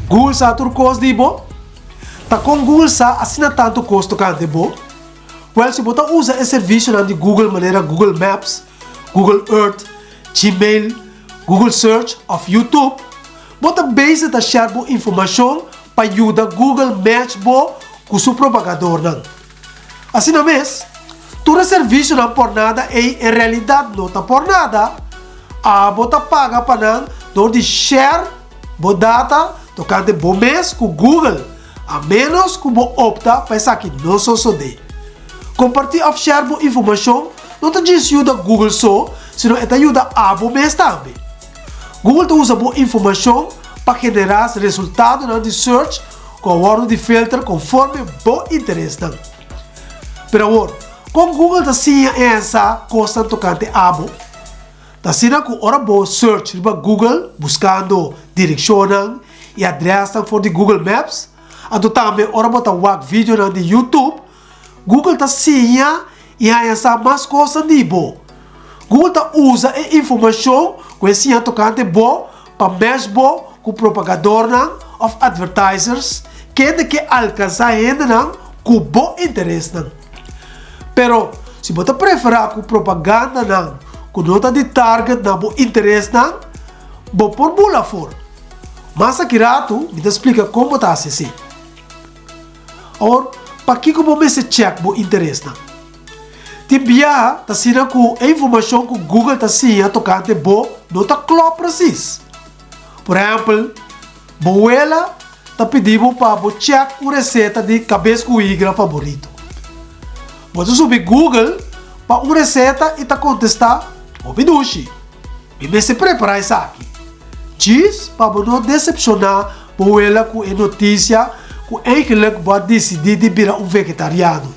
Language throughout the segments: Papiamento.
Google sa tur kos di bo? Ta kon Google sa asina tantu kos tokante bo? Wèl, si bo ta usa e servisionan di Google manera Google Maps, Google Earth, Gmail, Google Search òf YouTube, bo ta bezig ta share bo informashon pa yuda Google match bo ku su propagadornan. Asina mes, tur e servisionan pòrnada ei en realidat no ta pòrnada, abo ta paga pa nan dor di share bo data tokante bo mes ku Google, a ménos ku bo opta pa esaki no sosodé. Kompartí òf share bo informashon no ta djis yuda Google so, sino e ta yuda abo mes tambe. Google ta usa bo informashon pa generá resultadonan di search ku a wòrdu di filter konforme bo interesnan. Pero awor, kon Google ta siña e hensá kosnan tokante abo? Ta asina ku ora bo search riba Google buskando direkshonnan i adrèsnan for di Google Maps, anto tambe ora bo ta wak videonan di YouTube, Google ta siña i haña sa mas kosnan di bo. Google ta usa e informashon ku e siña tokante bo pa mèsh bo ku propagadornan òf advertisers kende ke alkansá hendenan ku bo interesnan. Pero, si bo ta preferá ku propagandanan ku no ta di target na bo interesnan, bo por bula afor. Mas aki ratu mi ta splika kon bo ta hasi esei. Awor, pakiko bo mester chèk bo interesnan? Tin biaha ta asina ku e informashon ku Google ta siña tokante bo no ta klòp presis. Por ehèmpel, bo wela ta pidi bo pa bo chèk un reseta di kabes ku higra faborito. Bo ta subi Google pa un reseta i ta kontestá, Hopi dushi! Mi mester prepará esaki. Djis pa bo no desepshoná bo wela ku e notisia ku eigenlik bo a disidí di bira un vegetariano.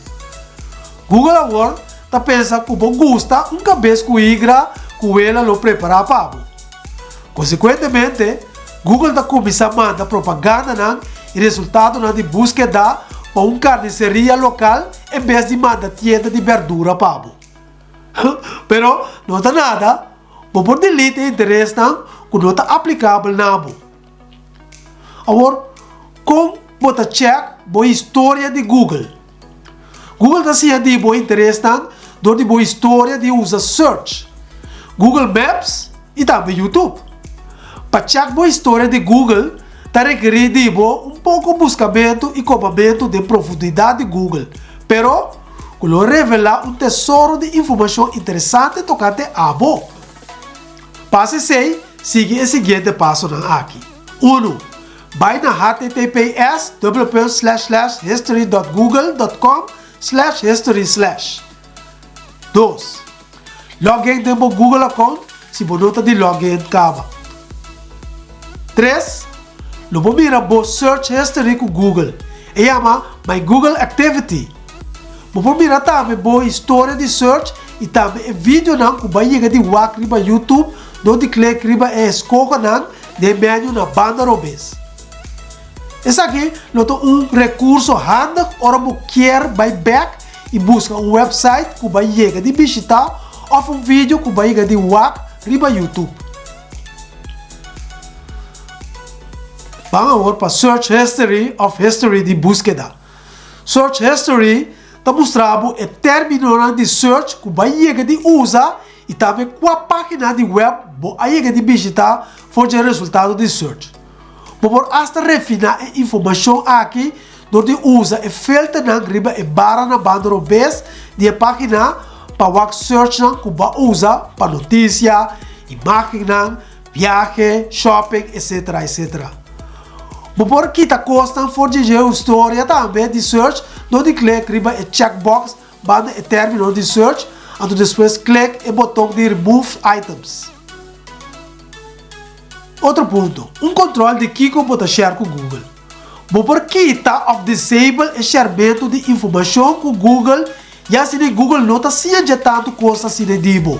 Google awor ta pensa ku bo gusta un kabes ku higra ku wela lo prepará pa bo. Konsekuentemente, Google ta kuminsá manda propagandanan i resultadonan di búskeda pa un karniseria lokal en bes di manda tienda di bèrdura pa bo. Pero no ta nada, bo por delete e interesnan ku no ta aplikabel na bo. Awor, kon bo ta chèk bo historia di Google? Google ta siña di bo interesnan dor di bo historia di usa search, Google Maps i tambe YouTube. Pa chèk bo historia di Google ta rekerí di bo un poko buskamentu i kobamentu den profundidat di Google, pero ku lo revelá un tesoro di informashon interesante tokante abo. Pa hasi esei, sigui e siguiente pasonan aki. Unu, Bai na https dubbele punt slash slash history dot google dot com slash history slash. Dos, Log in den bo Google account si bo no ta di log in kaba. Tres, Lo bo mira bo search history ku Google. E yama My Google Activity. Bo por mira tambe bo historia di search i tambe e videonan ku bo a yega di wak riba YouTube dor di klik riba e eskohonan den e menu na banda robes. Esaki lo ta un rekurso handig ora bo kier bai bek i buska un website ku bo a yega di bishita òf un video ku bo a yega di wak riba YouTube. Ban awor pa Search History òf History di búskeda. Search History ta mustra bo e términonan di search ku bo a yega di usa i tambe kua página di web bo a yega di bishitá for dje resultado di search. Bo por asta refiná e informashon aki dor di usa e filternan riba e bara na banda robes di e página pa wak searchnan ku bo a usa pa notisia, imágennan, biahe, shopping, etc. Etc. Bo por kita kosnan for di dje historia tambe di search dor di klik riba e checkbox banda e término di search anto despues klik e boton di remove items. Otro punto, un control di kiko bo ta share ku Google. Bo por kita of disable e sharementu di informashon ku Google ya asina Google no ta siña dje tantu kos asina di bo.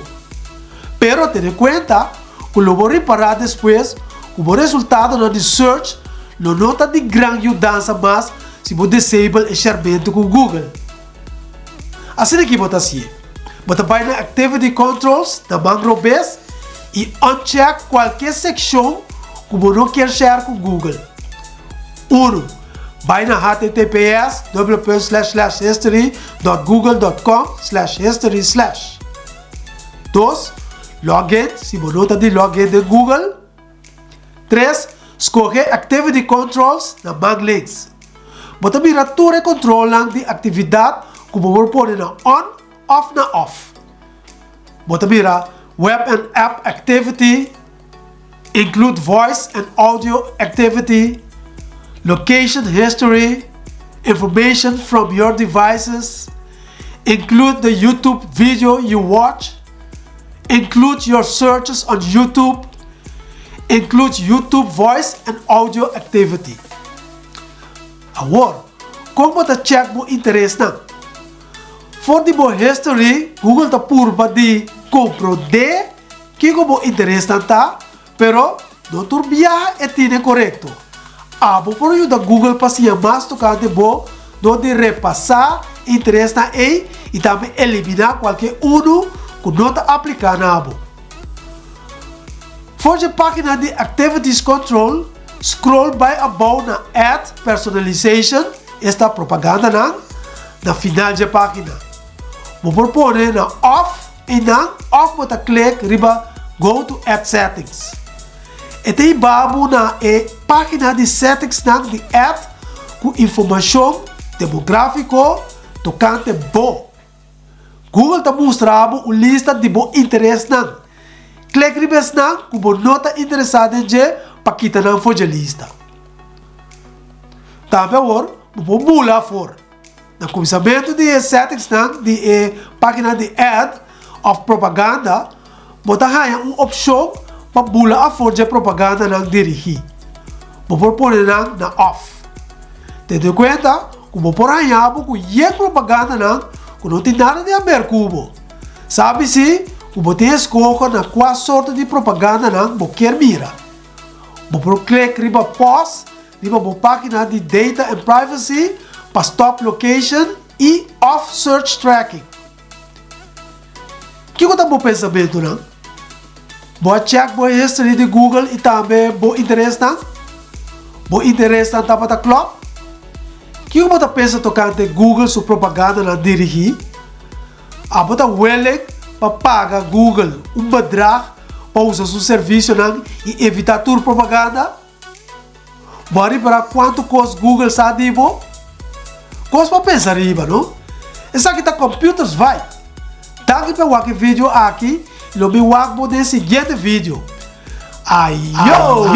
Pero tene kuenta ku lo bo ripará despues ku bo resultadonan di search lo no ta di gran yudansa mas si bo disable e sharementu ku Google. Asina ki bo ta hasié. Bo ta bai na Activity Controls na man robes i uncheck kualke sekshon ku bo no kier share ku Google. Unu, Bai na https dubbele punt slash slash history dot google dot com slash history slash. Dos, Login si bo no ta di login den Google. Tres, Skohe Activity Controls na man links. Bo ta mira tur e kontrolnan di aktividat ku bo por pone na on òf na off. Bo ta mira Web and App Activity, Include Voice and Audio Activity, Location History, Information from your devices, Include the YouTube video you watch, Include your searches on YouTube, Include YouTube voice and audio activity. Awor, kon bo ta check bo interesnan? For di bo history, Google ta purba di komprondé kiko bo interesnan ta, pero no tur biaha e tine korekto. Abo por yuda Google pa siña mas tokante bo dor di repasá e interesnan ei i tambe eliminá kualke unu ku no ta apliká na bo. For dje página di Activities Control, scroll bai abou na Ad Personalization, esta propagandanan, na final dje página. Bo por pone na Off einan òf bo ta klik riba Go to Ad Settings. E ta hiba bo na e página di settingsnan di ad ku informashon demográfiko tokante bo. Google ta mustra bo un lista di bo interesnan. Klik riba esnan ku bo no ta interesá den dje pa kita nan for dje lista. Tambe awor bo por bula afor. Na kuminsamentu di e settingsnan di e página di ad òf propaganda, bo ta haña un opshon pa bula afor dje propagandanan dirigí. Bo por pone nan na off. Tene kuenta ku bo por haña bo ku yen propagandanan ku no tin nada di haber ku bo. Sabi si ku bo tin eskoho na kua sorto di propagandanan bo kier mira. Bo por klik riba pause riba bo página di Data and Privacy pa stop location i òf search tracking. Kiko ta bo pensamentunan? Bo a check bo history di Google i tambe bo interesnan? Bo interesnan tabata klòp? Kiko bo ta pensa tokante Google su propagandanan dirigí? Abo ta willing pa paga Google un bedrag pa usa su servisionan i evitá tur propaganda? Bo a ripará kuantu kos Google sa di bo? Kos pa pensa riba, no? Esaki ta Computers Vibe! Danki pa wak e video aki i lo mi wak bo den siguiente video. Ayo!